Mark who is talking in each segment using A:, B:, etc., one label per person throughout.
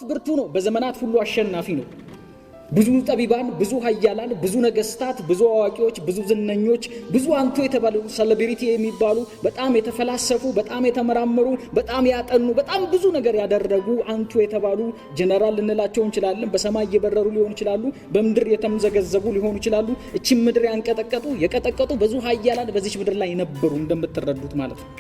A: ብርቱ ነው፣ በዘመናት ሁሉ አሸናፊ ነው። ብዙ ጠቢባን፣ ብዙ ሀያላን፣ ብዙ ነገስታት፣ ብዙ አዋቂዎች፣ ብዙ ዝነኞች፣ ብዙ አንቱ የተባሉ celebrity የሚባሉ፣ በጣም የተፈላሰፉ፣ በጣም የተመራመሩ፣ በጣም ያጠኑ፣ በጣም ብዙ ነገር ያደረጉ አንቱ የተባሉ ጀነራል ልንላቸው እንችላለን። በሰማይ እየበረሩ ሊሆኑ ይችላሉ። በምድር የተምዘገዘጉ ሊሆኑ ይችላሉ። እቺን ምድር ያንቀጠቀጡ፣ የቀጠቀጡ ብዙ ሀያላን በዚች ምድር ላይ ነበሩ፣ እንደምትረዱት ማለት ነው።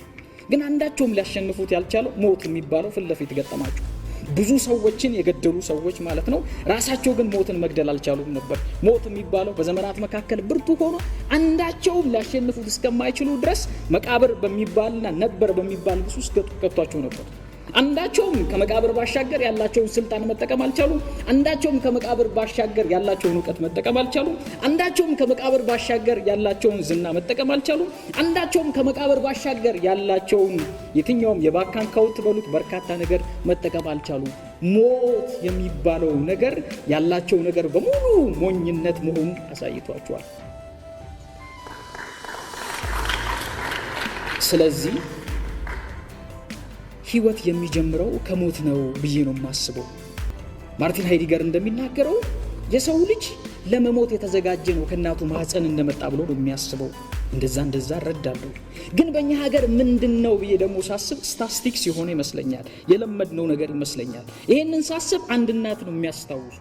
A: ግን አንዳቸውም ሊያሸንፉት ያልቻለው ሞት የሚባለው ፊት ለፊት ገጠማቸው። ብዙ ሰዎችን የገደሉ ሰዎች ማለት ነው። ራሳቸው ግን ሞትን መግደል አልቻሉም ነበር። ሞት የሚባለው በዘመናት መካከል ብርቱ ሆኖ አንዳቸውም ሊያሸንፉት እስከማይችሉ ድረስ መቃብር በሚባልና ነበር በሚባል ብስ ውስጥ ከቷቸው ነበር። አንዳቸውም ከመቃብር ባሻገር ያላቸውን ስልጣን መጠቀም አልቻሉም። አንዳቸውም ከመቃብር ባሻገር ያላቸውን እውቀት መጠቀም አልቻሉም። አንዳቸውም ከመቃብር ባሻገር ያላቸውን ዝና መጠቀም አልቻሉም። አንዳቸውም ከመቃብር ባሻገር ያላቸውን የትኛውም የባንክ account በሉት በርካታ ነገር መጠቀም አልቻሉም። ሞት የሚባለው ነገር ያላቸው ነገር በሙሉ ሞኝነት መሆኑን አሳይቷቸዋል። ስለዚህ ህይወት የሚጀምረው ከሞት ነው ብዬ ነው የማስበው። ማርቲን ሃይዲገር እንደሚናገረው የሰው ልጅ ለመሞት የተዘጋጀ ነው ከእናቱ ማህፀን እንደመጣ ብሎ ነው የሚያስበው። እንደዛ እንደዛ እረዳለሁ። ግን በእኛ ሀገር ምንድን ነው ብዬ ደግሞ ሳስብ ስታስቲክስ የሆነ ይመስለኛል፣ የለመድነው ነገር ይመስለኛል። ይሄንን ሳስብ አንድ እናት ነው የሚያስታውሱ።